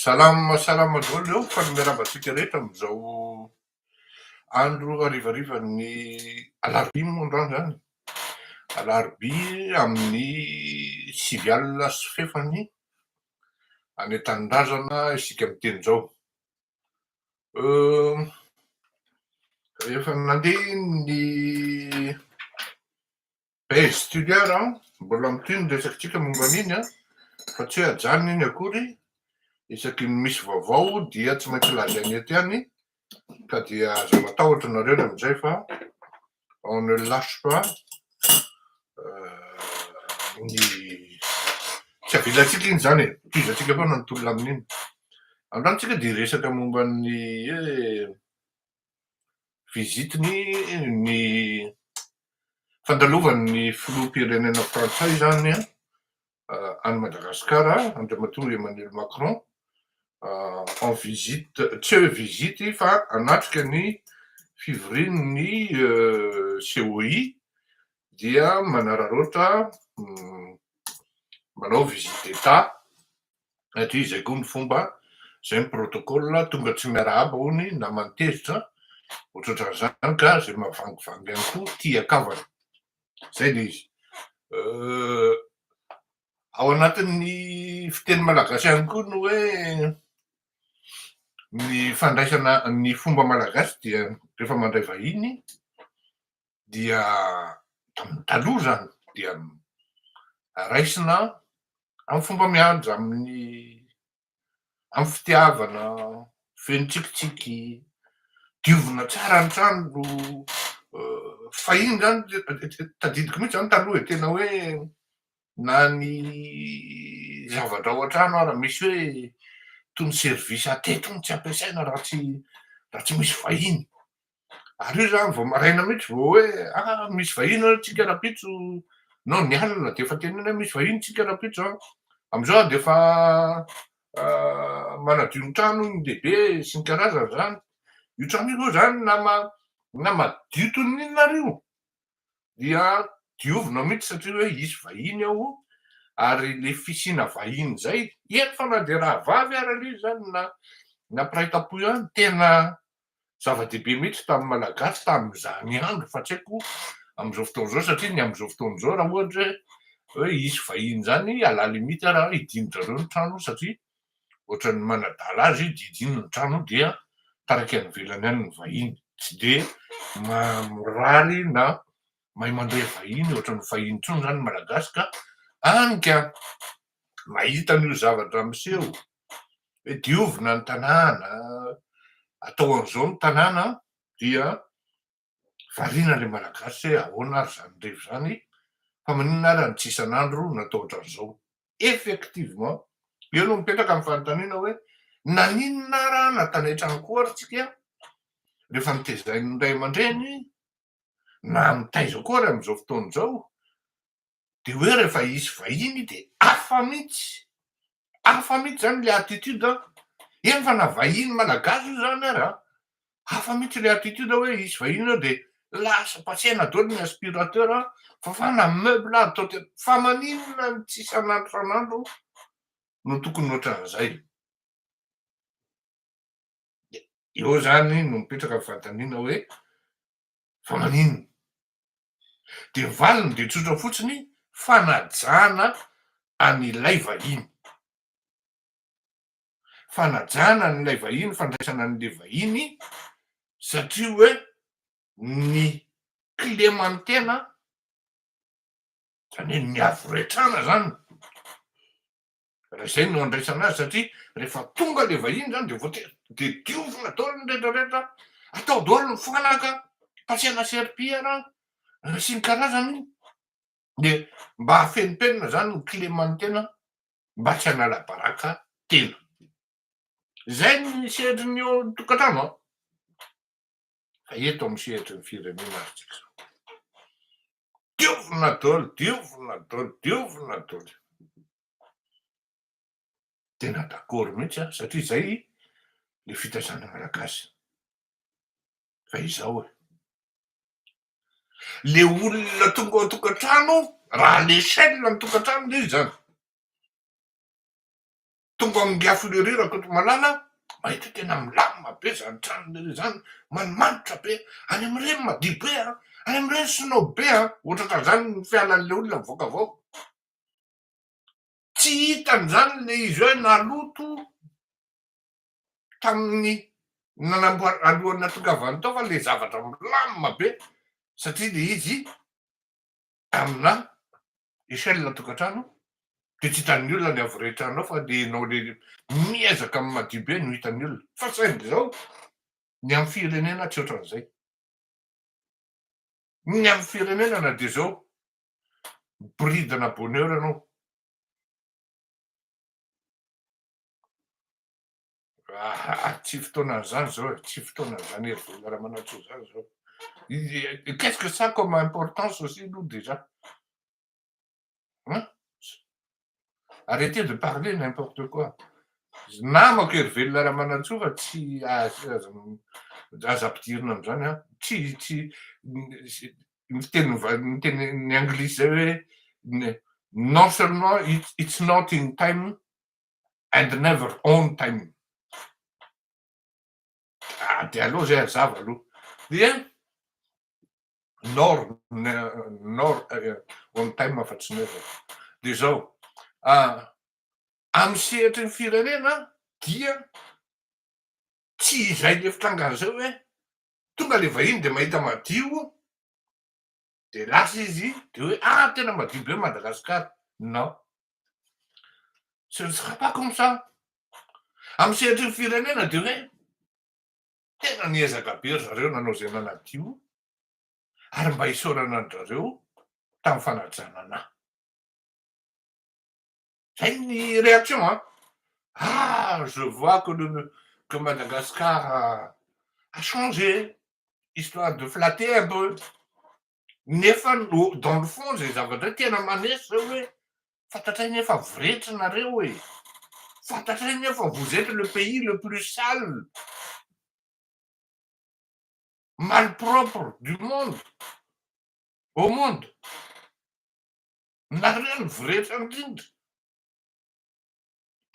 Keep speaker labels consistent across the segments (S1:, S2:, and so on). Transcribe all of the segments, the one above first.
S1: Salama salama daholo eo fa miarahaba antsika rehetra amin'izao andro harivarivan'ny alarobia moa androany izany, alarobia amin'ny sivy alina sy fefany any an-tanindrazana isika miteny izao. Efa nandeha iny ny Base Tuliar an, mbola mitohy ny resakitsika momba an'iny an, fa tsy hoe ajanona iny akory, isaky ny misy vaovao dia tsy maintsy lazaina eto ihany, ka dia aza matahotra nareo ny amin'izay fa on ne lâche pas ny tsy avelantsika iny zany e, tohizantsika foana ny tolona amin'iny. Androany tsika dia hiresaka momba ny hoe visite-ny ny fandalovan'ny filoham-pirenena frantsay izany any Madagasikara, Andriamatoa Emmanuel Macron, en visite, tsy hoe visite fa hanatrika ny fivorian'ny COI dia manararaotra manao visite d'Etat satria izay koa ny fomba, izay ny protocole, tonga tsy miarahaba hono naman'ny tezitra, ohatrohatran'izany ka izay mahavangivangy ihany koa tia an-kavana, izay ilay izy. Ao anatin'ny fiteny malagasy ihany koa ny hoe ny fandraisana ny fomba malagasy dia rehefa mandray vahiny dia tamin'ny taloha izany dia raisina amin'ny fomba mihaja, amin'ny amin'ny fitiavana, feno tsikitsiky, diovina tsara ny trano, fahiny izany tadidiko mihitsy izany taloha e, tena hoe na ny zavatra ao an-trano ara misy hoe toy ny service à thé tony tsy ampiasaina raha tsy raha tsy misy vahiny. Ary io zany vao maraina mihitsy vao hoe ah misy vahiny hono tsika rahampitso, non ny alina dia efa tenenina hoe misy vahiny tsika rahampitso an, amin'izao aho dia efa manadio ny trano ny lehibe sy ny karazany zany, io trano io aloha zany na na madio toy ny inona ary io dia diovina mihitsy satria hoe hisy vahiny ao ary le fisiana vahiny zay, eny fa na dia rahavavy ary aloha izy zany na na mpiray tampo ihany, tena zava-dehibe mihitsy tamin'ny Malagasy tamin'izany andro fa tsy haiko amin'izao fotoana izao satria ny amin'izao fotoana izao raha ohatra hoe hisy vahiny izany à la limite ary hidin-dry zareo ny trano satria ohatran'ny manadala azy didiny ny trano dia taraiky any ivelany any ny vahiny, tsy dia mirary na mahay mandray vahiny ohatran'ny fahiny intsony izany ny Malagasy ka hany ka mahita an'io zavatra miseho hoe diovina ny tanàna, atao an'izao ny tanàna dia variana ilay Malagasy hoe ahoana ary izany revy izany fa maninona ary ny tsy isan'andro natao ohatran'izao. Effectivement, eo no mipetraka ny fanontaniana hoe naninona ary na tany an-trano koa ary tsika rehefa notezain'ny ray aman-dreny na mitaiza koa ary amin'izao fotoana izao dia hoe rehefa hisy vahiny dia hafa mihitsy, hafa mihitsy zany le attitude an, eny fa na vahiny malagasy io zany ary an, hafa mihitsy le attitude hoe hisy vahiny eo dia lasa pasena daholo ny aspirateur an, fafana ny meuble atao tena, fa maninona no tsy isan'andro isan'andro no tokony ohatran'izay? Dia eo zany no mipetraka ny fanontaniana hoe fa maninona? Dia ny valiny dia tsotra fotsiny, fanajana an'ilay vahiny. Fanajana an'ilay vahiny, fandraisana an'ilay vahiny satria hoe ny kileman'ny tena, izany hoe ny havoretrana izany, Raha izay no andraisana azy satria rehefa tonga le vahiny zany de voatery de diovina daholo ny rehetra rehetra, atao daholo ny fanaka, pasiana serpillère sy ny karazany de mba hafenimpenina zany ny kileman'ny tena mba tsy hanala baraka tena. Zay ny sehatry ny eo tokantrano an! Fa eto amin'ny sehatry ny firenena ary tsika zao. Diovina daholo, diovina daholo, diovina daholo. Tena d'accord mihitsy aho satria izay le fitaizana malagasy. Fa izao e, le olona tonga ao an-tokantrano, raha à l'échelle ny tokantrano le izy zany. Tonga ao amin'i Fleury Rakotomalala, mahita tena milamina be zany tranony ery zany, manimanitra be, any amin'ireny madio be an, any amin'ireny snob be an, ohatran'izany ny fialan'le olona mivoaka avy ao. Tsy hitany zany le izy hoe naloto tamin'ny nanamboar- alohan'ny nahatongavany tao fa le zavatra milamina be satria le izy amina échelle tokantrano de tsy hitan'ny olona ny avy rehetra anao fa le enao le miezaka amin'ny madio be no hitan'ny olona. Fa saingy zao ny amin'ny firenena tsy ohatran'izay. Ny amin'ny firenena na de zao miboridana bonheur ianao. Ah, tsy fotoanan'izany zao e, tsy fotoanan'izany Hery Velona Ramanantsoa zany zao. Qu'est-ce que ça comme importance aussi nous déjà? Hein? Arrêtez de parler n'importe quoi. Namako Hery Velona Ramanantsoa fa tsy aza aza ampidirina am'izany an. Tsy miteny ny anglisy zay hoe non seulement it's not in time and never on time. Ah, de aloha zay azava aloha. Dia nor on time fa tsy never. De zao, amy sehatry ny firenena dia tsy izay le fitrangan'izay hoe tonga le vahiny de mahita madio de lasa izy de hoe ah, tena madio be Madagasikara. Non. Ce ne sera pas comme ça. Amy sehatry ny firenena de hoe tena niezaka be ry zareo nanao zay nanadio ary mba isaorana an-drareo tamin'ny fanajana anahy. Zay ny réaction an. Ah, je vois que Madagascar a changé, histoire de flatter un peu. Nefa no dans le fond zay zavatra tena maneso zao hoe fantatray nefa voretrinareo e. Fantatray nefa vous êtes le pays le plus sale, malpropre du monde, au monde. Nareo ny voretra indrindra.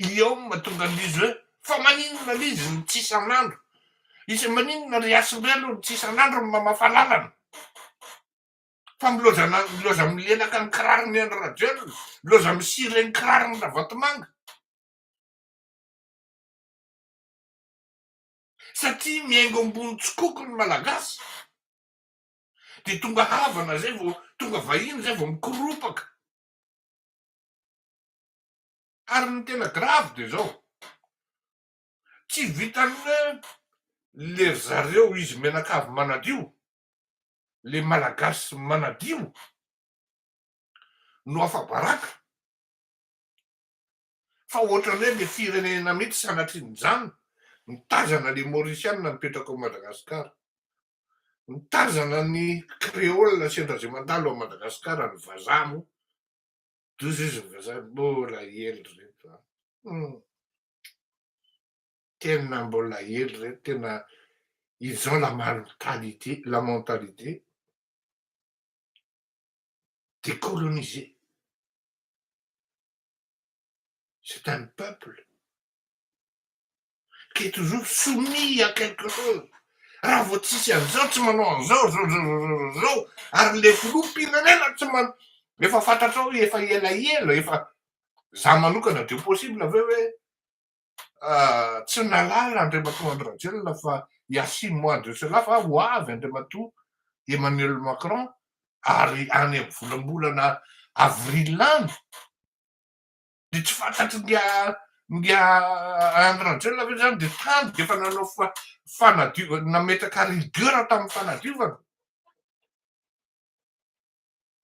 S1: Io mahatonga an'izy hoe fa maninona le izy ny tsy isan'andro? Izy maninona ry Asimbe aloha ny tsy isan'andro ny mamafa lalana? Fa milozana miloza milelaka ny kirarony Andry Rajoelina, miloza misiry ny kirarony Ravatomanga. Satria miaingo ambony tsikoko ny Malagasy. De tonga havana zay vao tonga vahiny zay vao mikoropaka. Ary ny tena grave de zao, tsy vitan'ny hoe le zareo izy mianakavy manadio, le Malagasy manadio no afa-baraka, fa ohatrany hoe le firenena mihitsy sanatrin'izany mitazana le Maurisiana mipetraka ao Madagasikara, mitazana ny créole sendra zay mandalo ao Madagasikara, ny vazaha moa, doza izy ny vazaha, mbola ely reto a. Tena mbola ely reto, tena ils ont la mentalité décolonisée. C'est un peuple qui est toujours soumis à quelque chose. Raha vao tsisy an'izao tsy manao an'izao zao zao zao zao zao ary le filoham-pirenena tsy man efa fantatrao hoe efa elaela efa za manokana de possible aveo hoe tsy nalala Andriamatoa Andry Rajoelina fa il y a 6 mois de cela fa ho avy Andriamatoa Emmanuel Macron ary any amy volambolana avril any de tsy fantatry nga Andry Rajoelina ve zany de tany de efa nanao fa fanadiovana nametraka rigueur tamin'ny fanadiovana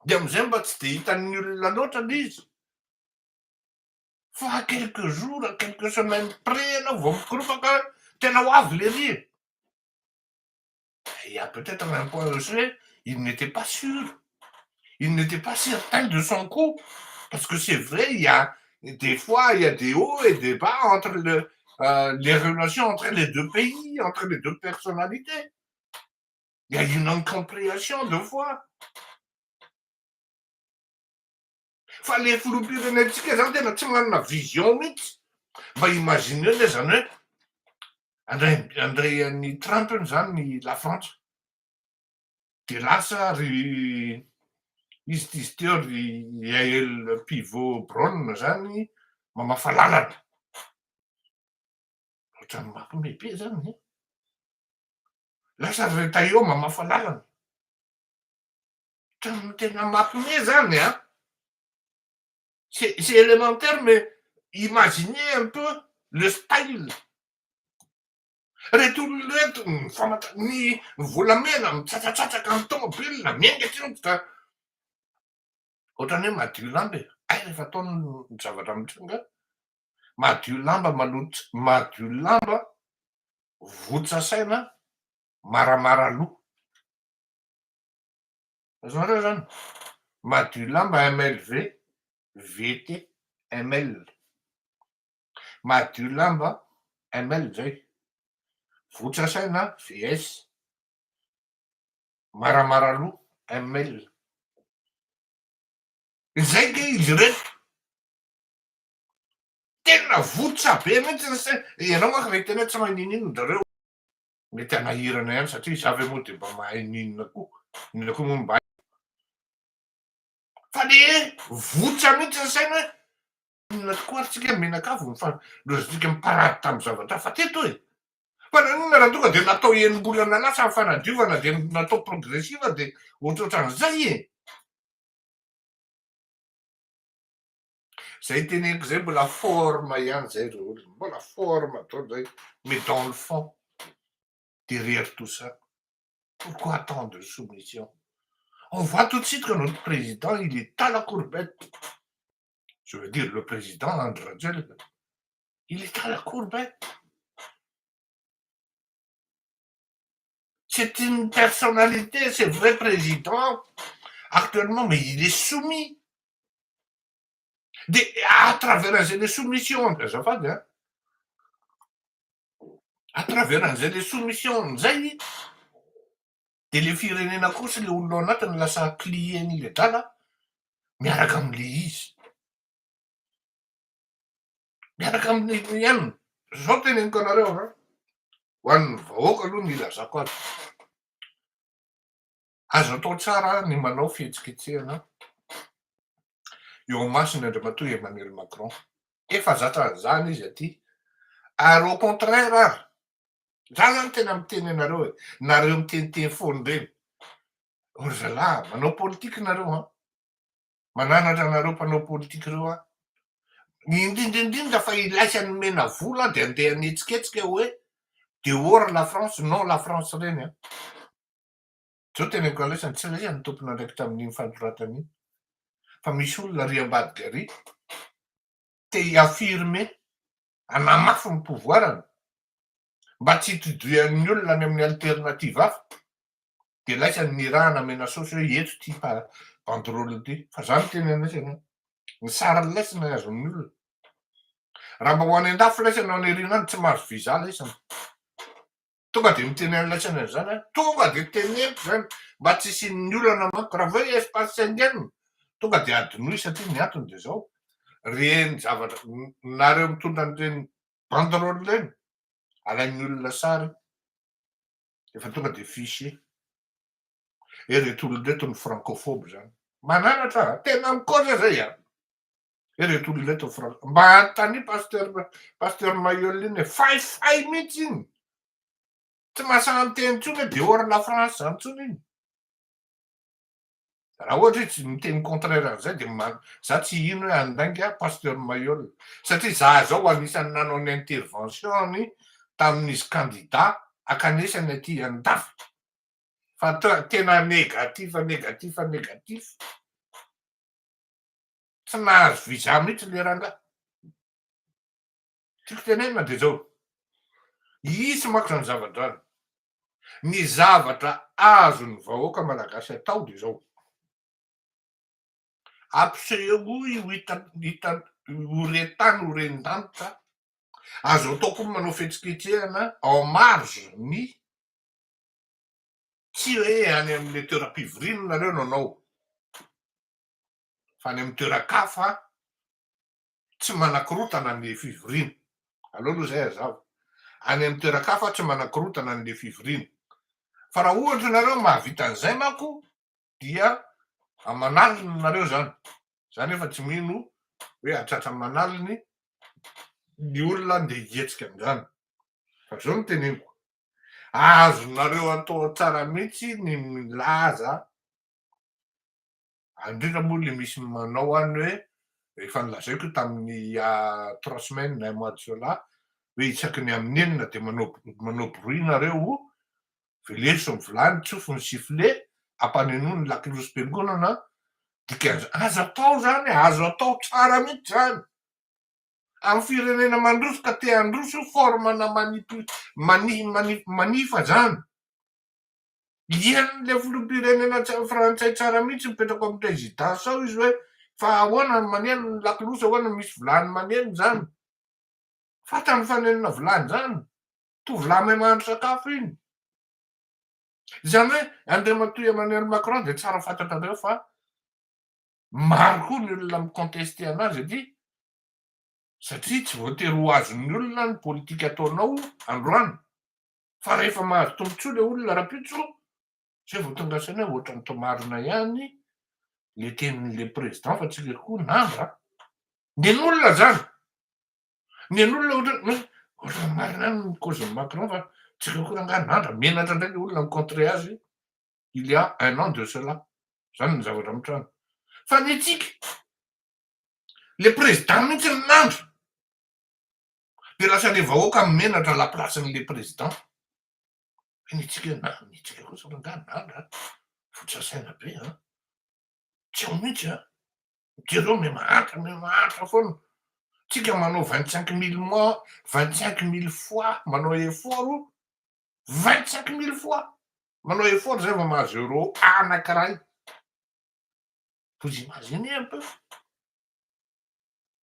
S1: de am'izay mba tsy de hitan'ny olona loatra le izy fa quelques jours, quelques semaines près anao vao mikoropaka tena ho avy le ry. Il y a peut-être un point aussi, il n'était pas sûr, il n'était pas certain de son coup, parce que c'est vrai, il y a des fois, il y a des hauts et des bas entre les relations entre les deux pays, entre les deux personnalités. Il y a une incompréhension de fois. Fa le filoham-pirenentsika zany tena tsy manana vision mihitsy. Mba imagineo anie zany hoe andray andray an'i Trump iny zany ny la Frantsa, de lasa ry izy ty izy teo ry Yael Pivot Brown zany mamafa lalana. Ohatran'ny mampime be zany e. Lasa ry Retailleau mamafa lalana. Ohatran'ny tena mampime zany an. C'est élémentaire mais imaginez un peu le style. Reto olona reto mifamatra ny volamena mitsatsatsaka ny tomobile miainga tsinontsika ohatran'ny hoe madio lamba e. Hay rehefa atao ny zavatra mitranga, madio lamba maloto, madio lamba votsa saina maramara loha. Azonareo zany? Madio lamba MLV VT ML. Madio lamba ML zay. Votsa saina VS. Maramara loha ML. Izay nge izy ireto. Tena votsa be mihitsy ny saina. Ianao manko raha hiteny hoe tsy mahay n'inon'inona zareo. Mety hanahirana ihany satria izaho ve moa dia mba mahay n'inona koa, inona koa moa mba haiko. Fa le votsa mihitsy ny saina hoe inona tokoa ary tsika mianakavy mifa- lozantsika miparady tamin'ny zavatra hafa teto e. Fa naninona raha tonga dia natao enim-bolana lasa ny fanadiovana dia natao progressive dia ohatrohatran'izay e. Zay teneniko zay mbola forme ihany zay ry olona, mbola forme daholo zay, mais dans le fond, derrière tout ça, pourquoi tant de soumission? On voit tout de suite que notre président, il est à la courbette. Je veux dire, le président Andry Rajoelina, il est à la courbette. C'est une personnalité, c'est vrai président actuellement, mais il est soumis. De à travers an'izay le soumission, azafady a, à travers an'izay le soumission zay, de le firenena kosa le olona ao anatiny lasa plien'le dala miaraka am'le izy. Miaraka amin'ny ihany. Zao teneniko anareo a, ho an'ny vahoaka aloha ny ilazako azy. Azo atao tsara ny manao fihetsiketsehana eo amasony Andriamatoa Emmanuel Macron. Efa zatra an'izany izy aty. Ary au contraire ary, za zany tena miteny anareo e, nareo miteniteny foana ireny. Ry zalahy, manao politika nareo an. Mananatra anareo mpanao politika ireo aho. Ny indrindra indrindra fa ilaisany nomena vola dia andeha hanetsiketsika hoe dehors la France, non la France ireny an. Zao teneniko an'laisany, tsy laisany ny tompon'andraikitra amin'iny fanoratana iny. Fa misy olona ary ambadika ary te hi-affirmer, hanamafy ny pouvoir-ny mba tsy hitodian'ny olona any amin'ny alternative hafa. De laisany nirahana mena saosy hoe eto ty banderole ty. Fa za miteny an'laisany an, ny sary laisany azon'ny olona. Raha mba ho any an-dafy laisany any aoriana any tsy mahazo visa laisany. Tonga de miteny an'laisany an'izany an, tonga de teneniko zany mba tsy hisian'ny olana manko. Raha vao hoe espace Schengen, tonga de adinoy satria ny antony de zao, reny zavatra nareo mitondra an'ireny banderole reny, alain'ny olona sary, efa tonga de fichier. E reto olona reto ny francophobe zany. Mananatra, tena mikoza zay a. E reto olona reto ny franco. Mba anontany pasteur Mayol iny e, faifay mihitsy iny. Tsy mahasahy miteny intsony hoe dehors la France zany intsony iny. Raha ohatra hoe tsy miteny contraire an'izay de za tsy hino hoe andainga pasteur Mayol. Satria za zao anisan'ny nanao ny intervention-ny tamin'izy candidat akanesany aty andafy. Fa tena négatif, négatif, négatif. Tsy nahazo visa mihitsy le rangahy. Tiako tenenina de zao, hisy manko zany zavatra zany. Ny zavatra azon'ny vahoaka malagasy atao de zao. Ampisehoy ho hita hita ho re-tany ho ren-danitra, azo atao koa manao fihetsiketsehana en marge ny tsy hoe any amin'le toeram-pivoriana nareo no anao, fa any amin'ny toeran-kafa tsy manakorotana ny fivoriana. Aleo aloha zay hazava. Any amin'ny toeran-kafa tsy manakorotana an'le fivoriana. Fa raha ohatra nareo mahavita an'izay manko dia aman'aliny nareo zany. Za nefa tsy mino hoe hahatratra aman'aliny ny olona andeha hihetsika amin'izany. Fa zao no teneniko, azonareo atao tsara mihitsy ny milaza, indrindra moa le misy manao any hoe, efa nolazaiko io tamin'ny il y a trois semaines, un mois de cela, hoe isaky ny amin'ny 6 de manao bruit nareo, veleso ny vilany, tsofy ny sifflet, ampanenoa ny lakilosim-piangonana, dikan'izany, azo atao zany, azo atao tsara mihitsy zany. Amin'ny firenena mandroso ka te handroso forme na manipu mani mani manifa zany. Ian'le filoham-pirenena frantsay tsara mihitsy mipetraka ao amin'ny présidence ao izy hoe fa ahoana ny maneno ny lakolosy, ahoana misy vilany maneno zany. Fantany ny fanenona vilany zany. Tovolahy mahay mahandro sakafo iny. Izany hoe Andriamatoa Emmanuel Macron dia tsara fantatrareo fa maro koa ny olona mi-contester anazy aty satria tsy voatery ho azon'ny olona ny politika ataonao androany fa rehefa mahazo tombontsoa le olona rahampitso zay vao tonga saina hoe ohatran'ny toa marina ihany le tenin'le président fa tsika koa nandra ny an'olona zany ny an'olona ohatra hoe ohatran'ny marina ihany ny cause Macron fa tsika koa rangahy nandra menatra indray le olona mi-contrer azy il y a un an de cela. Zany ny zavatra mitranga. Fa ny antsika, le président mihitsy ny nandra de lasa le vahoaka menatra la place-n'le président. Ny antsika na ny antsika kosa rangahy nandra votsasaina be an, tsy ao mihitsy an, jereo me mahantra me mahantra foana. Tsika manao 25 000 mois, 25 000 fois manao effort, 25 000 fois manao effort zay vao mahazo euro anankiray. Vous imaginez un peu?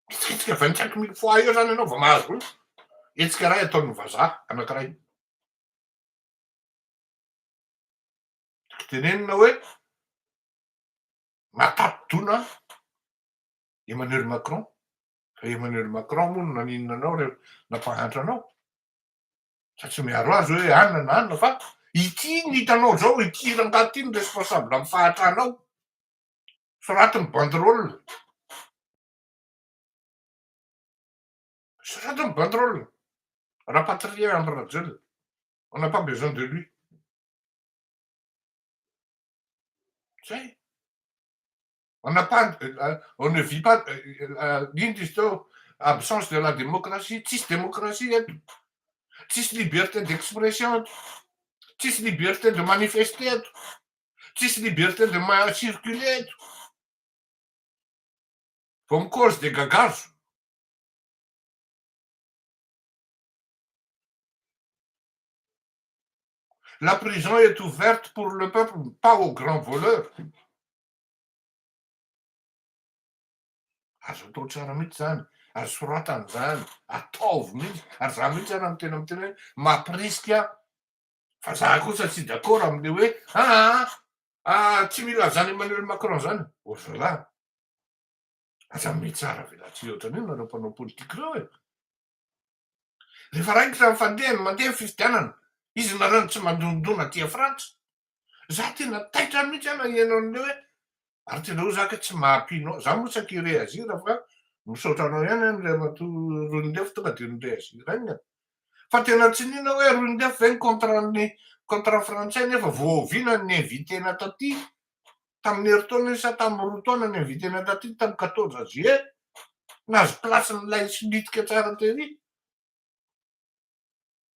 S1: Mitsikitsika 25 000 fois eo zany ianao vao mahazo hetsika ray ataon'ny vazaha anankiray. Tenenina hoe matapidona Emmanuel Macron. Fa Emmanuel Macron moa no naninona anao re nampahantra anao. Sa tsy miaro azy hoe anina na anina fa ity ny hitanao zao, ity rangahy ity ny responsable amin'ny fahatranao. Soraty ny banderole. Soraty ny banderole. Rapatrier Andry Rajoelina. On n'a pas besoin de lui. Zay. On n'a pas, on ne vit pas, ino izy teo, absence de la démocratie, tsisy démocratie eto. Tsisy liberté d'expression eto. Tsisy liberté de manifester eto. Tsisy liberté de circuler eto. Vao mikozy de gagazo. La prison est ouverte pour le peuple, pas aux grands voleurs. Azo atao tsara mihitsy zany, azo soratana zany, ataovy mihitsy, ary za mihitsy ara no tena miteny hoe mampirisika fa za kosa tsy d'accord am'le hoe aa tsy mila zany Emmanuel Macron zany. Oh zalahy, aza mitsara velatsihy ohatran'io nareo mpanao politika reo e. Rehefa raikitra ny fandehany mandeha ny fifidianana, izy nareo no tsy mandondona aty Frantsa. Za tena taitra mihitsy aho naheno an'le hoe ary tena hoe za ka tsy mahampino, za moa saky réagir fa misaotra anao ihany any Ramatoa Roindefo tonga de ni-réagir aingana. Fa tena tsy nino hoe Roindefo ve ny contre ny contre frantsay nefa voaoviana ny invité-na taty tamin'ny herintaona io sa tamin'ny 2 taona ny invité-na taty tamin'ny 14 juillet nahazo place n'ilay solitika tsara tery.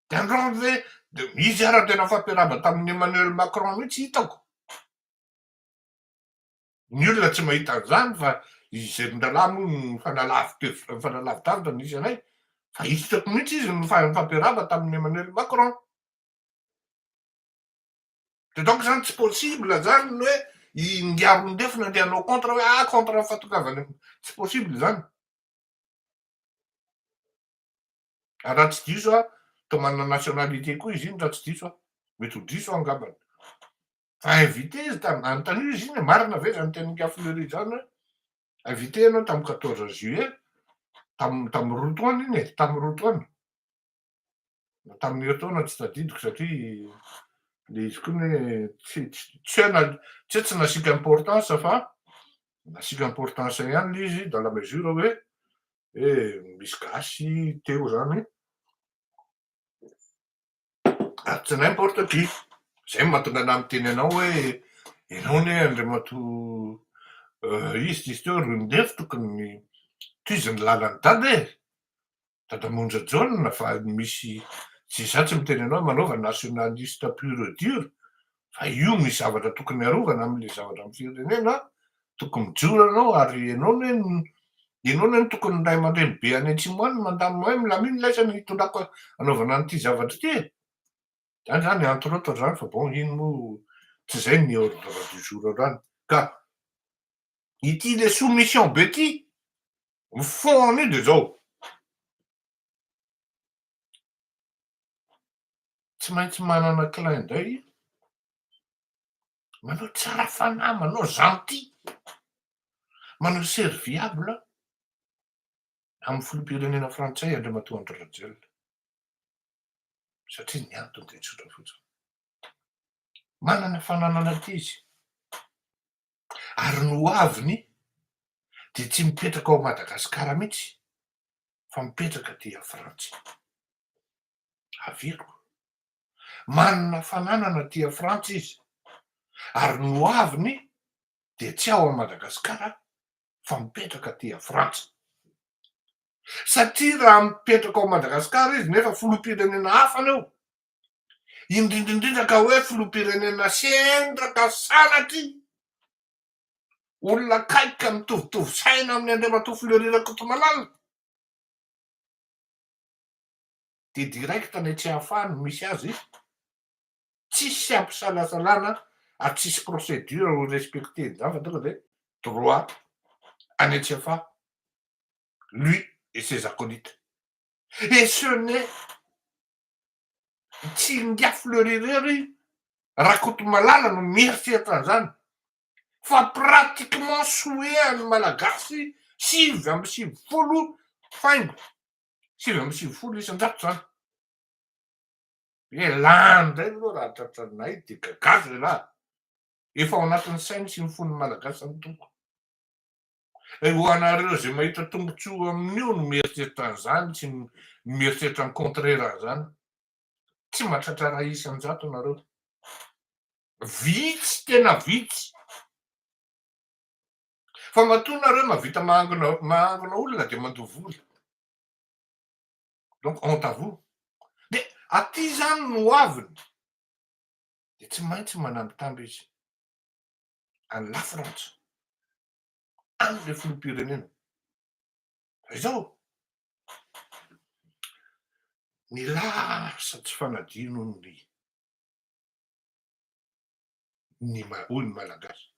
S1: De androany ve de izy ara tena fampiarahaba tamin'ny Emmanuel Macron mihitsy hitako. Ny olona tsy mahita an'izany fa izy ry moa mifanalavitra mifanalavitavitra nisy anay fa hitako mihitsy izy mifampiarahaba tamin'ny Emmanuel Macron. De donc zany tsy possible zany ny hoe ingahy Roindefo nandeha hanao contre hoe contre ny fahatongavany, tsy possible zany. Ary raha tsy diso aho, toa manana nationalité koa izy iny raha tsy diso aho, mety ho diso aho angambany. Fa invité izy tam anontanio izy iny marina ve zany tenin'ingahy Fleury zany hoe invité ianao tamin'ny 14 juillet tam tamy 2 taona iny e, tamy 2 taona. Na tamin'ny herintaona tsy tadidiko satria le izy koa anie tsy tsy tsy hoe tsy hoe tsy nasiako importance fa nasiako importance ihany le izy dans la mesure hoe hoe misy gasy teo zany ary tsy n'importe qui. Zay no mahatonga anah miteny anao hoe ianao anie Andriamatoa iza izy teo Roindefo tokony tohizo ny lalan'i Dada e! Dada Monja Jaona fa misy tsy za tsy miteny anao hoe manaova nationaliste pur et dur fa io misy zavatra tokony arovana amle zavatra am firenena tokony mijoro anao ary enao anie enao anie no tokony ray aman-dreny be any atsimo any mandamina hoe milamina laisa ny hitondrako anaovana an'ity zavatra ity e! Zany zany entre autres zany fa bon iny moa tsy zay ny ordre du jour androany ka ity le soumission be ty Ny fond an'io dia izao, tsy maintsy manana clin d'oeil, manao tsara fanahy, manao gentil, manao serviable amin'ny filoham-pirenena frantsay Andriamatoa Andry Rajoelina, satria ny antony dia tsotra fotsiny, manana fananana aty izy. Ary ny ho aviny dia tsy mipetraka ao Madagasikara mihitsy fa mipetraka aty a Frantsa. Averiko. Manana fananana aty a Frantsa izy. Ary ny ho aviny dia tsy ao a Madagasikara fa mipetraka aty a Frantsa. Satria raha mipetraka ao Madagasikara izy nefa filoham-pirenena hafa ny eo, Indrindra indrindra ka hoe filoham-pirenena sendra ka sanatria olona akaiky ka mitovitovy saina amin'ny Andriamatoa Fleury Rakotomalala dia direct any Tsiafahy no misy azy, tsisy ampisalasalana ary tsisy procédure ho respecter-ny fa tonga dia droit any Tsiafahy lui et ses acolytes et ce n'est Tsy ingahy Fleury irery Rakotomalala no mieritreritra an'izany fa pratiquement souhait an'ny Malagasy 99 faingo 99% zany. Hoe lany indray aloha raha tratranay dia gagazo ialahy. Efa ao anatin'ny sainy sy ny fon'ny Malagasy zany tompoko. Ho anareo izay mahita tombotsoa amin'io no mieritreritra an'izany sy mieritreritra ny contraire an'izany. Tsy mahatratra 1% nareo. Vitsy, tena vitsy. Fa matoa nareo mahavita mahangona mahangona olona dia mandoa vola. Donc honte à vous. Dia aty izany no hoaviny. Dia tsy maintsy manambitamby izy. Any Lafrantsa. Any le filoham-pirenena. Fa izao, ny lasa tsy fanadino ny ny hoy ny Malagasy.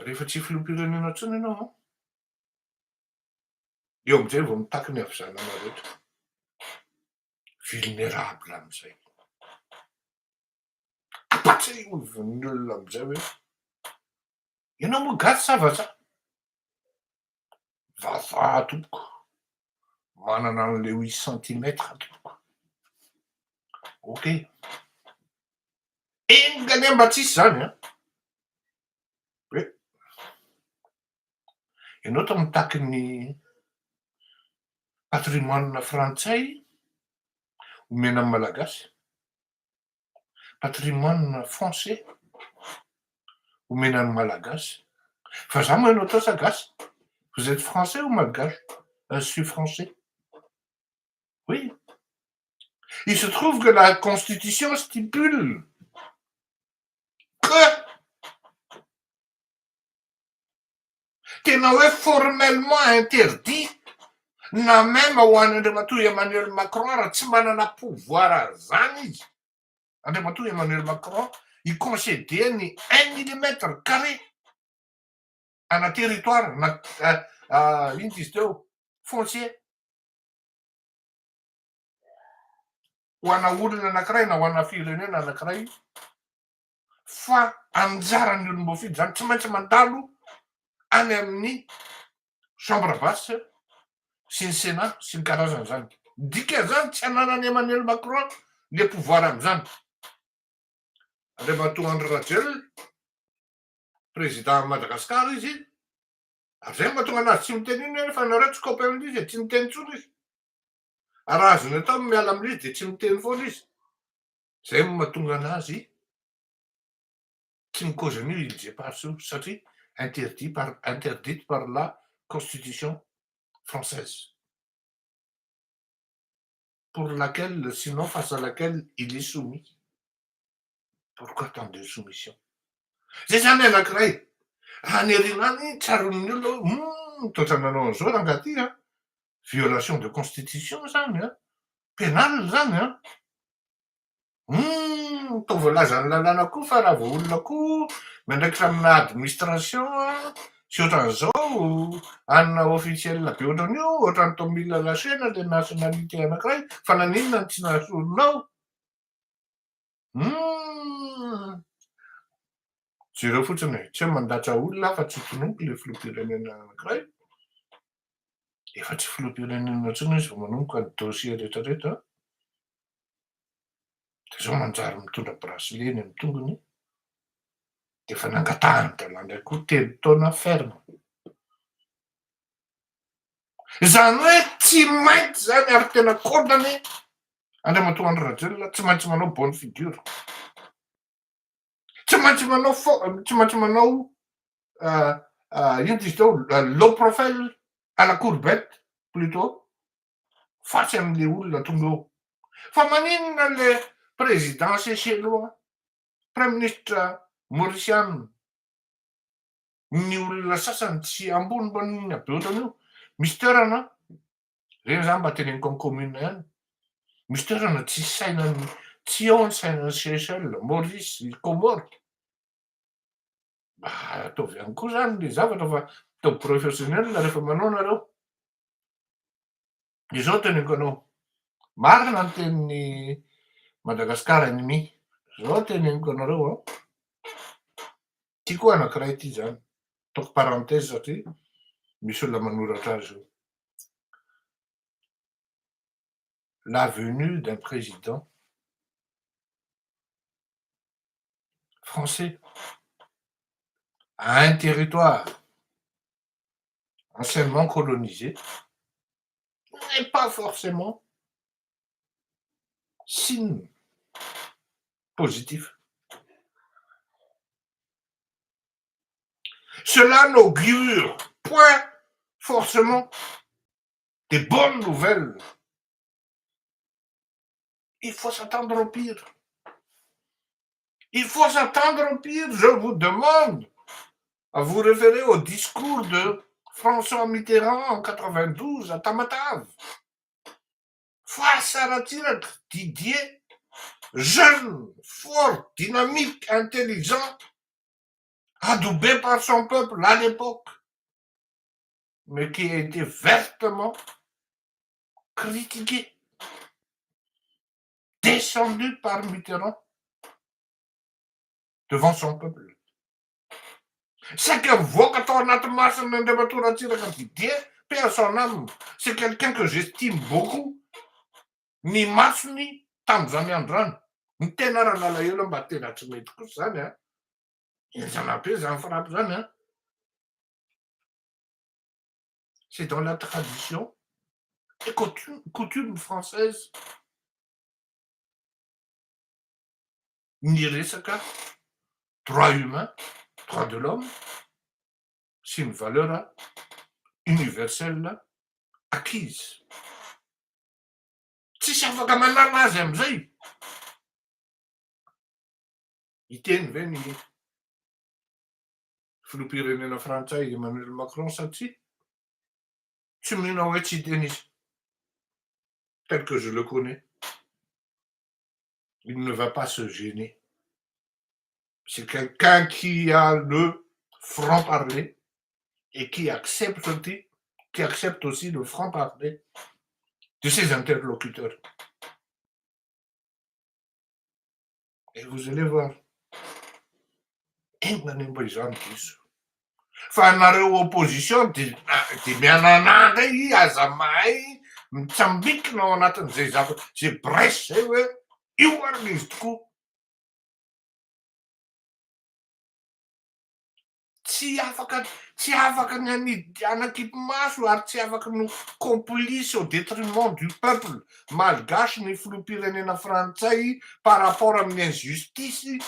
S1: Rehefa tsy filoham-pirenena intsony ianao an, eo amin'izay vao mitaky ny havizanana rehetra. Vulnérable amin'izay. Ampatsiahivin'ny olona amin'izay hoe ianao moa gasy sa vazaha? Vazaha tompoko, manana an'ilay huit centimètres tompoko. Ok. Enga anie mba tsisy izany an! Hoe ianao toa mitaky ny patrimoine frantsay omena ny Malagasy. Patrimoine français omena ny Malagasy. Fa za moa ianao tao sa gasy? Vous êtes français ou malgache? Je suis français. Oui. Il se trouve que la constitution stipule que Tena hoe formellement interdit na même ho an'i Andriamatoa Emmanuel Macron raha tsy manana pouvoir an'izany izy, Andriamatoa Emmanuel Macron, hi-conceder ny un millimètre carré ana territoire na inona izy teo, foncier ho ana olona anankiray na ho ana firenena anankiray. fa anjaran'ny olom-boafidy izany, tsy maintsy mandalo any amin'ny chambre basse sy ny sénat sy ny karazany izany. Dikan'izany tsy ananan'i Emmanuel Macron le pouvoir amin'izany. Andriamatoa Andry Rajoelina, président an'i Madagascar izy, ary zay no mahatonga anazy tsy miteny iny hoe fa nareo tsy copain amin'izy e, tsy miteny intsony izy. Ary raha azony atao ny miala amin'izy dia tsy miteny foana izy. Zay no mahatonga anazy tsy mi-cause an'io îles éparses io satria interdit par interdite par la constitution française pour laquelle sinon face à laquelle il est soumis. Pourquoi tant de soumission? Zay zany anankiray. Any aoriana any tsaroan'ny olona hoe hum toatra nanao an'izao rangahy ty an, violation de constitution zany an, pénal zany an. Hum toa voalazan'ny lalàna koa fa raha vao olona koa miandraikitra amina administration sy ohatran'izao anona officiel be ohatran'io, ohatran'ny toa mila lâchena le nationalité anankiray fa naninona no tsy nahasolonao? Hum jereo fotsiny e, tsy hoe mandatsa olona aho fa tsy tononiko le filoham-pirenena anankiray, efa tsy filoham-pirenena intsony izy vao manomboka ny dossier rehetrarehetra. De zao manjary mitondra bracelet eny amy tongony, de efa nangatahany drala ndray koa 3 taona ferme. Zany hoe tsy maintsy zany ary tena condamné Andriamatoa Andry Rajoelina, tsy maintsy manao bonne figure. Tsy maintsy manao fo tsy maintsy manao ino ty izy teo, low profile à la courbette plutôt fasy am'le olona tonga eo. Fa maninona le président seychellois, premier ministre mauriciana, ny olona sasany tsy ambonimbonina be ohatran'io, misy toerana reny zany mba teneniko amy commune ihany, misy toerana tsy sainany, tsy eo ny sainany Seychelles, Maurice, Comores. Mba ataovy ihany koa zany le zavatra fa ataovy professionnel rehefa manao nareo. Izao teneniko anao, marina ny tenin'ny Madagasikara ennemi, zao teneniko anareo an, ty koa anankiray ty zany, ataoko parenthèse satria misy olona manoratra azy io. La venue d'un président français à un territoire anciennement colonisé n'est pas forcément signe positif. Cela n'augure point forcément des bonnes nouvelles. Il faut s'attendre au pire. Il faut s'attendre au pire. Je vous demande à vous référer au discours de François Mitterrand en 92 à Tamatave. Face à Ratsiraka, Didier, jeune, fort, dynamique, intelligent, adoubé par son peuple à l'époque, mais qui a été vertement critiqué, descendu par Mitterrand devant son peuple. Saika mivoaka tao anaty masina Andriamatoa Ratsiraka Didier, paix à son âme, c'est quelqu'un que j'estime beaucoup. Ny masony tam'izany andro zany, ny tena raha nalahelo mba tena tsy mety kosa zany a, enjana be zany frappe zany a. C'est dans la tradition et coutume française ny resaka droit humain, droit de l'homme sy ny valeur universelle acquise. Tsisy afaka manala azy am'izay. Hiteny ve ny filoham-pirenena frantsay Emmanuel Macron satria tsy mino hoe tsy hiteny izy. Tel que je le connais, il ne va pas se gêner. C'est quelqu'un qui a le franc-parler et qui accepte aussi le franc-parler de ses interlocuteurs. Et vous allez voir. Engany mba izany diso. Fa nareo opposition de mianana ndray aza mahay. mitsambikina ao anatin'izay zava zay brèche zay hoe io ary le izy tokoa. Tsy afaka tsy afaka ny hanidy hanakipy maso ary tsy afaka no complice au détriment du peuple malgache ny filoham-pirenena frantsay par rapport amin'ny injustice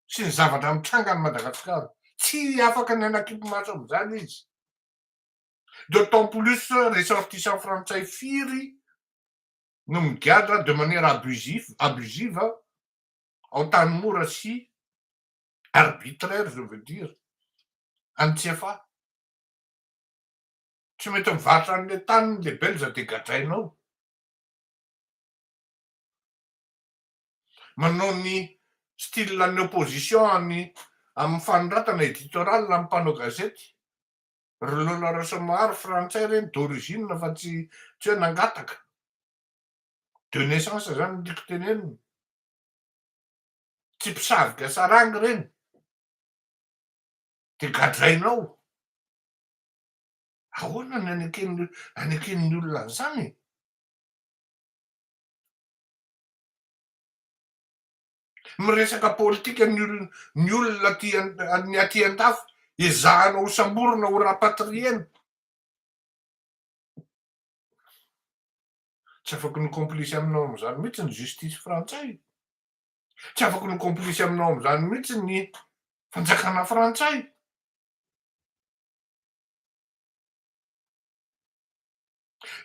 S1: sy ny zavatra mitranga any Madagasikara. Tsy afaka ny hanakipy maso amin'izany izy. D'autant plus ressortissant frantsay firy no migadra de manière abusif abusive ao Antanimora sy arbitraire je veux dire any Tsiafahy. Tsy mety mivarotra an'le taniny le belge de gadraina ao. Manao ny style an'ny opposition any amin'ny fanoratana éditorial amin'ny mpanao gazety. Ry Lola Rasoamaharo frantsay ireny d'origine fa tsy tsy hoe nangataka. De naissance zany no tiako tenenina. Tsy mpisavika saranga ireny. De gadraina ao. Ahoana ny aneken'ny aneken'ny olona an'izany e? Miresaka politika ny olona ny olona aty ny aty an-dafy ezahana ho samborina ho rapatrier-na. Tsy afaky ny complice aminao amin'izany mihitsy ny justice frantsay. Tsy afaky ny complice aminao amin'izany mihitsy ny fanjakana frantsay.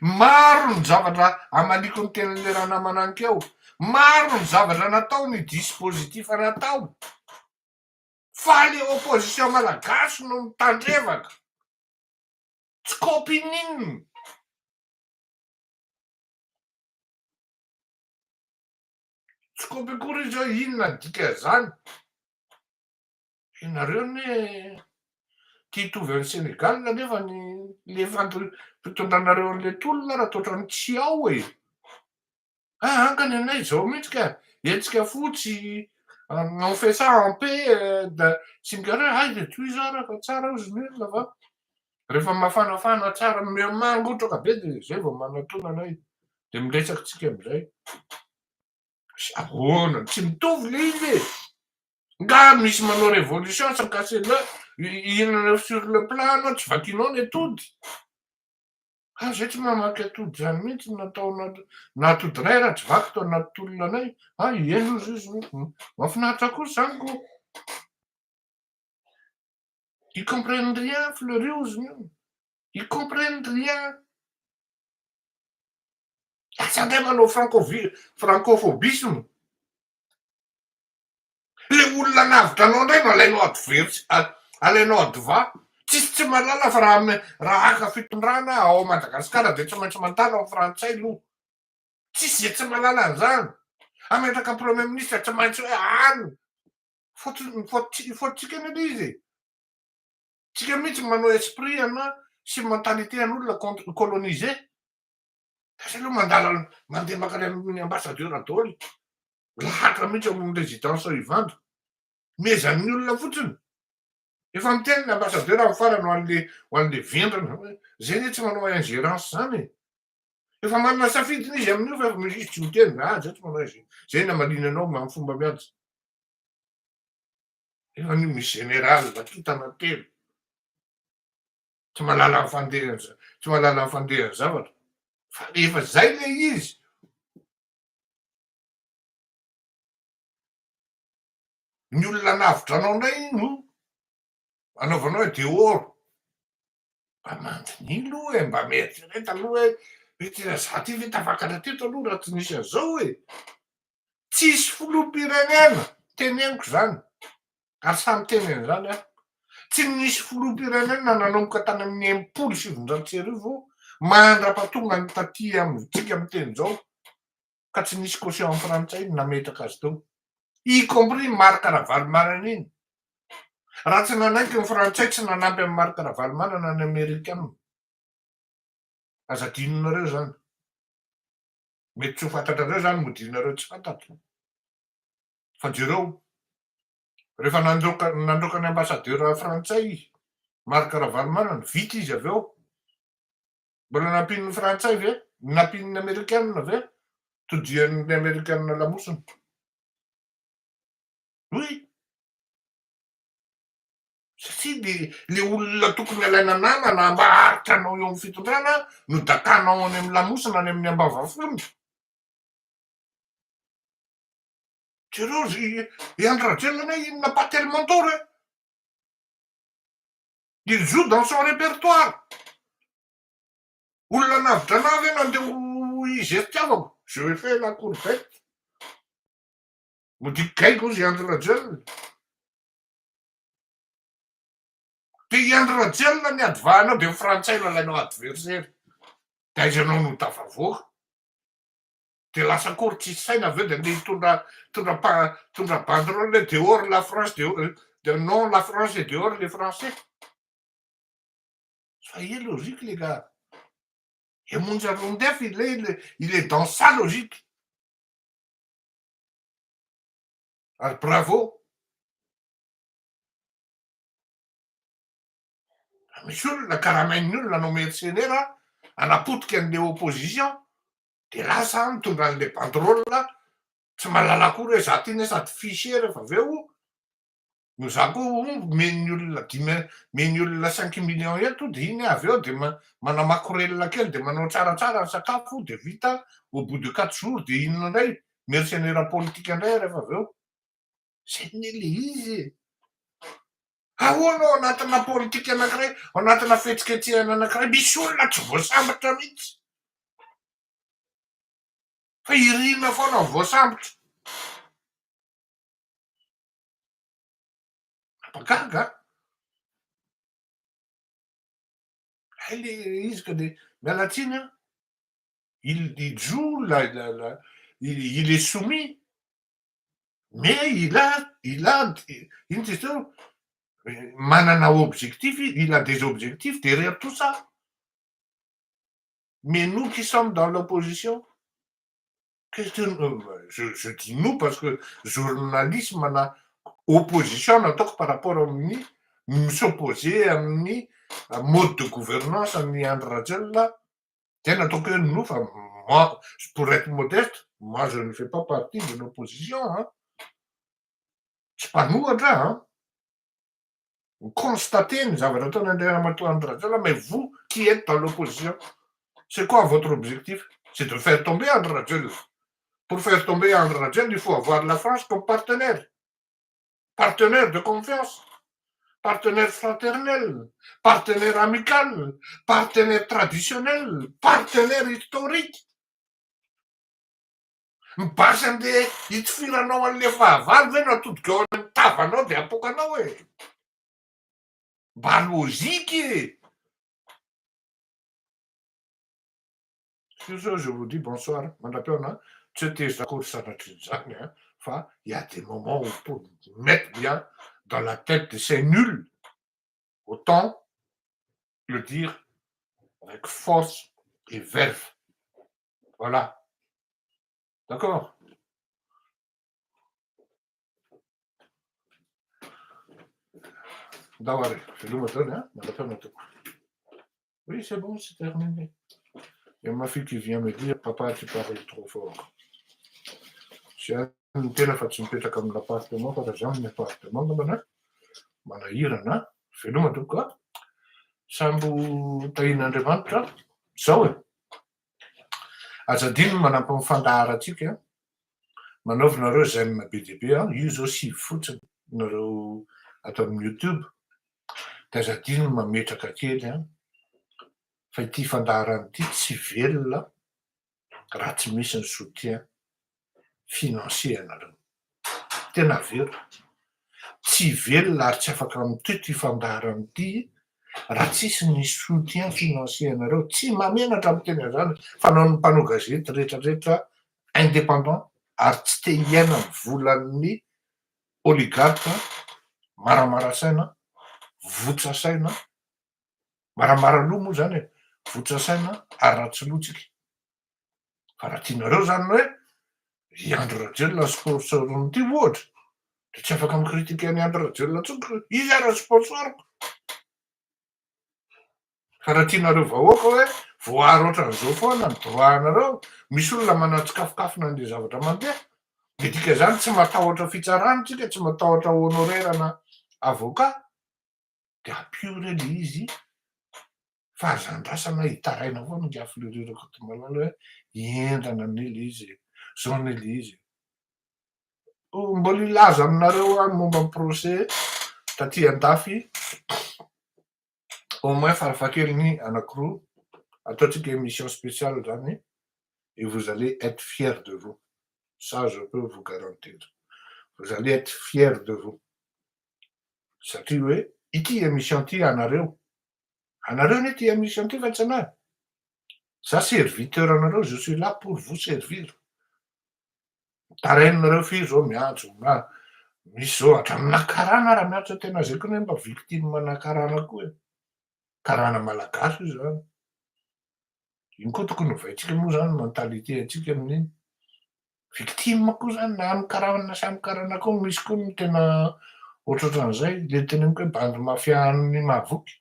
S1: Maro ny zavatra amaliako ny tenin'ilay ranamana ankeo, maro ny zavatra natao, ny dispositif natao, fa le opposition malagasy no mitandrevaka, tsy kopy n'inona. Tsy kopy akory izy hoe inona ny dikan'izany. Ianareo anie tia hitovy an'i Sénégal nefa ny le fitondranareo an'le tolona raha toa ohatran'ny tsy ao e! Ah anga ny anay izao mihitsy ka, hetsika fotsy, on fait ça en paix da sy ny karaha, hay dia tohizo ara fa tsara ozy ny olona fa rehefa mafanafana tsara mangotraka be dia zay vao manatona anay dia miresaka tsika amizay. Ahoana, tsy mitovy le izy e! Nga misy manao révolution sans casser le hihinana sur le plat anao tsy vakinao ny atody? Ah zay tsy mamaky atody zany mihitsy natao na atodinay raha tsy vaky tao anaty tolona anay. Ah eny ozy izy mahafinaritra kosa zany ko. Ils comprennent rien Fleury ozy ny io. Ils comprennent rien. Lasa ndray manao francovi francophobisme. Le olona anavotra anao ndray no alainao adverse alainao adva. Tsisy tsy mahalala fa raha raha haka fitondrana ao Madagasikara dia tsy maintsy mandalo amin'ny frantsay aloha. Tsisy izay tsy mahalala an'izany. Hametraka premier ministre tsy maintsy hoe any. Faute faute faute-tsika anie le izy e. Tsika mihitsy manao esprit ana sy mentalité an'olona contre colonisé. Lasa aloha mandala mandeha makany amin'ny ambassadeur daholo. Lahatra mihitsy ao amin'ny résidence ao Ivandry. Mehezan'ny olona fotsiny. Efa miteny ny ambassadeur amin'ny farany ho an'le ho an'le vendrana hoe zay anie tsy manao ingérence zany e. Efa manana safidiny izy amin'io fa efa izy tsy miteny ah zay tsy manao ingérence. Zay namaliana anao amin'ny fomba mihaja. Efa an'io misy général kintana telo. Tsy mahalala ny fandehany tsy mahalala ny fandehan'ny zavatra. Fa efa zay le izy. Ny olona anavotra anao indray no anaovanao hoe dehors. Mba mandiniha aloha e, mba mieritrereta aloha hoe hoe tena za ty ve tafakatra teto aloha raha tsy nisy an'izao e. Tsisy filoham-pirenena, teneniko izany, ary sahy miteny an'izany aho, tsy nisy filoham-pirenena nanomboka tany amin'ny 1960 mandra-pahatonga ny taty amintsika miteny izao ka tsy nisy caution frantsay nametraka azy teo, y compris Marc Ravalomanana iny. Raha tsy nanaiky ny frantsay tsy nanampy an'i Marc Ravalomanana ny amerikana. Aza adinonareo izany. Mety tsy ho fantatrareo izany modianareo tsy fantatra. Fa jereo, rehefa nandroaka nandroaka ny ambassadeur frantsay Marc Ravalomanana, vita izy avy eo. Mbola nampian'ny frantsay ve? Nampian'ny amerikanina ve? Todian'ny amerikanina lamosina. Oui. Satria le le olona tokony alaina namana mba haharitra anao eo amin'ny fitondrana no dakanao any amin'ny lamosina any amin'ny ambavafony. Jereo ry i Andry Rajoelina anie il n'a pas tellement tort e. Il joue dans son répertoire. Olona navotra anah ve nandeha ho hizeritiavako? Je fais la courbette. Modiako gaigy hozy i Andry Rajoelina. Dia i Andry Rajoelina ny ady dia ny frantsay no alainao adversaire. Dia aiza ianao no tafavoaka? Dia lasa akory tsisy saina avy eo dia andeha hitondra hitondra pa hitondra banderole hoe dehors la France dehors de non la France et dehors les français. Soyez logique les gars. Et Monja Roindefo il est il est dans sa logique. Ary bravo. Misy olona karamain'ny olona hanao mercenaire hanapotika an'le opposition de lasa mitondra an'le banderole tsy mahalala akory hoe za ty ne sady fiché rehefa avy eo no za koa omen'ny olona dimy omen'ny olona cinq millions eto de iny avy eo de manao makorelina kely de manao tsaratsara ny sakafo de vita au bout de quatre jours de inona indray mercenaire politique indray rehefa avy eo. Zay anie le izy e. Ahoana ao anatina politika anankiray, ao anatina fihetsiketsehana anankiray, misy olona tsy voasambotra mihitsy. Fa irina foana ny voasambotra. Mampagaga an! Hay le izy ka de miala tsiny an, il il joue la la la il est soumis mais il a il a ino izy teo manana objectif izy, il a des objectifs derrière tout ça. Mais nous qui sommes dans l'opposition, qu'est-ce que je je dis nous parce que journalisme na opposition no ataoko par rapport amin'ny mi-s'opposer amin'ny mode de gouvernance an'i Andry Rajoelina, zay no ataoko hoe nous fa moi pour être modeste, moi je ne fais pas partie de l'opposition an, tsy mpanohatra aho an, mi-constater ny zavatra ataon'Andriamatoa Andry Rajoelina mais vous qui êtes dans l'opposition, c'est quoi votre objectif? C'est de faire tomber Andry Rajoelina. Pour faire tomber Andry Rajoelina, il faut avoir la France comme partenaire, partenaire de confiance, partenaire fraternel, partenaire amical, partenaire traditionnel, partenaire historique. Mibasy an'le hitifiranao an'le fahavalo ve no atodika ao amin'ny tavanao de apokanao e? Mba logique e! Sur ce, je vous dis bonsoir, mandra-pihaona, tsy hoe tezitra akory sanatria izany an, fa il y a des moments où pour mettre bien dans la tête de ces nuls, autant le dire avec force et verve. Voilà. D'accord? Ndao ary, veloma daholo an, mandra-pihaona tompoko. Oui, c'est bon, c'est terminé. Il y a ma fille qui vient me dire, papa, tu parles trop fort. Tsy any ny tena fa tsy mipetraka amin'ny appartement fa raha za amin'ny appartement angambany an, manahirana an. Veloma tompoko a. Sambo tahian'Andriamanitra. Zao e. Aza adino ny manampy ny fandaharantsika. Manaovy nareo j'aime be dia be an. Io zao 9 fotsiny nareo ato amin'ny youtube. Dia aza adino ny mametraka kely an. Fa ity fandaharana ity tsy velona raha tsy misy ny soutien financier anareo. Tena averiko. Tsy velona ary tsy afaka mitohy ity fandaharana ity raha tsisy ny soutien financier anareo. Tsy mahamenatra miteny an'izany fa noho ny mpanao gazety rehetrarehetra indépendant ary tsy te hiaina ny volan'ny oligarque maramara saina, votsa saina, maramara loha moa zany e, votsa saina ary ratsy loha tsika. Fa raha tianareo zany hoe i Andry Rajoelina ny sponsor-n'ity ohatra, de tsy afaka mi-critiquer an'i Andry Rajoelina intsony, izy ara sponsor-ko. Fa raha tianareo vahoaka hoe voaaro ohatran'izao foana ny droit anareo, misy olona manatsikafokafona an'le zavatra mandeha, de dika zany tsy matahotra fitsarana tsika, tsy matahotra honoraire na avocat, de ampio re le izy fa aza andrasana hitaraina foana ingahy Fleury Rakotomalala hoe endrana anie le izy e, zao anie le izy e. Mbola hilaza aminareo aho momba ny procès taty andafy, au moins farafahakeliny anankiroa, ataontsika émission spéciale zany, et vous allez être fier de vous. Ça, je peux vous garantir. Vous allez être fier de vous. Satria hoe ity émission ty anareo. Anareo anie ty émission ty fa tsy anahy. Za serviteur anareo, je suis là pour vous servir. Tarainareo firy zao miantso na misy zao hatramina karana raha miantso, tena zay koa ny mba victime na karana koa e. Karana malagasy io zany. Iny koa tokony hovaintsika moa zany mentalité atsika amin'iny. Victime koa zany na amy karana samy karana koa misy koa ny tena ohatrohatran'izay, le teneniko hoe bandy mafia ny mahavoky.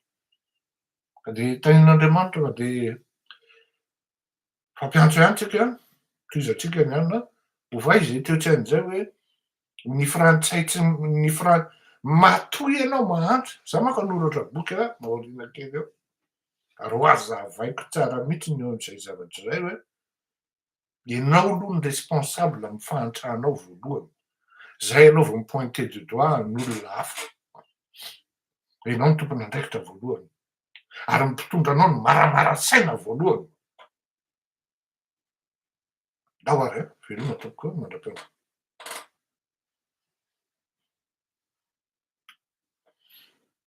S1: Ka de tahin'Andriamanitra fa de fampiantso ihany tsika, tohizatsika ny anina, ovay zay toetsain'izay hoe ny frantsay tsy ny fran matoy ianao mahantra. Za manko hanoratra boky a maorina kely eo, ary ho azavaiko tsara mihitsy ny eo am'izay zavatra zay hoe ianao aloha ny responsable amy fahantranao voalohany, zay ianao vao mi-pointer du doigt ny olona hafa. Ianao ny tompony andraikitra voalohany, ary ny mpitondra anao ny maramara saina voalohany. Ndao ary a, veloma tompoko mandra-pihaona.